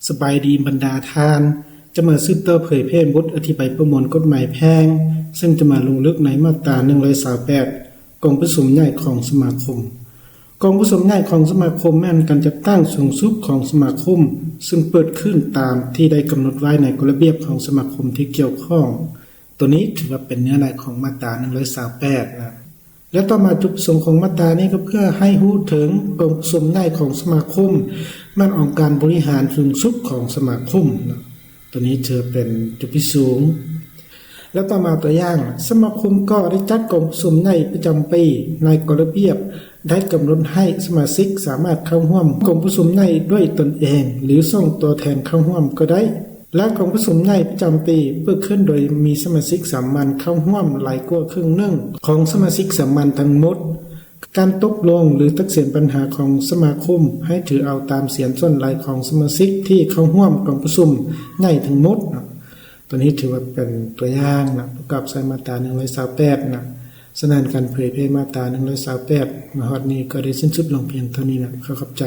ສະບາຍດີບັນດາທ່ານ, ຈະມາສືບຕໍ່ເຜີຍແຜ່ບົດອະທິບາຍປະມວນກົດໝາຍແພ່ງ, ເຊິ່ງຈະມາລົງເລິກໃນມາດຕາໜຶ່ງຮ້ອຍຊາວແປດ ກອງປະຊຸມໃຫຍ່ຂອງສະມາຄົມ. ກອງປະຊຸມໃຫຍ່ຂອງສະມາຄົມແມ່ນການຈັດຕັ້ງສູງສຸດຂອງສະມາຄົມ, ເຊິ່ງເປີດຂຶ້ນຕາມທີ່ໄດ້ກຳນົດໄວ້ໃນກົດລະບຽບຂອງສະມາຄົມທີ່ກ່ຽວຂ້ອງ. ໂຕນີ້ຖືວ່າເປັນເນື້ອໃນຂອງມາດຕາໜຶ່ງຮ້ອຍຊາວແປດນະ. ແລະ ຕໍ່ມາຈຸດປະສົງຂອງມາດຕານີ້ກໍເພື່ອໃຫ້ຮູ້ເຖິງກອງປະຊຸມໃຫຍ່ຂອງສະມາຄົມ, ແມ່ນອົງການບໍລິຫານສູງສຸດຂອງສະມາຄົມນະ. ໂຕນີ້ຖືເປັນຈຸດປະສົງ. ແລະ ຕໍ່ມາຕົວຢ່າງ, ສະມາຄົມກໍໄດ້ຈັດກອງປະຊຸມໃຫຍ່ປະຈຳປີໃນກົດລະບຽບ ໄດ້ກຳນົດໃຫ້ສະມາຊິກສາມາດເຂົ້າຮ່ວມກອງປະຊຸມໃຫຍ່ດ້ວຍຕົນເອງ ຫຼື ສົ່ງຕົວແທນເຂົ້າຮ່ວມກໍໄດ້. ແລະ ກອງປະຊຸມໃຫຍ່ປະຈຳປີເປີດຂຶ້ນໂດຍມີສະມາຊິກສາມັນເຂົ້າຮ່ວມຫຼາຍກວ່າເຄິ່ງໜຶ່ງຂອງສະມາຊິກສາມັນທັງໝົດ. ການຕົກລົງ ຫຼື ຕັດສິນບັນຫາຂອງສະມາຄົມ ໃຫ້ຖືເອົາຕາມສຽງສ່ວນຫຼາຍຂອງສະມາຊິກທີ່ເຂົ້າຮ່ວມກອງປະຊຸມໃຫຍ່ທັງໝົດນະ. ໂຕນີ້ຖືວ່າເປັນຕົວຢ່າງນະ ປະກອບໃສ່ມາດຕາໜຶ່ງຮ້ອຍຊາວແປດນະ. ສະນັ້ນ ການເຜີຍແຜ່ມາດຕາໜຶ່ງຮ້ອຍຊາວແປດມາຮອດນີ້ກໍໄດ້ສິ້ນສຸດລົງພຽງເທົ່ານີ້ນະ. ຂໍຂອບໃຈ.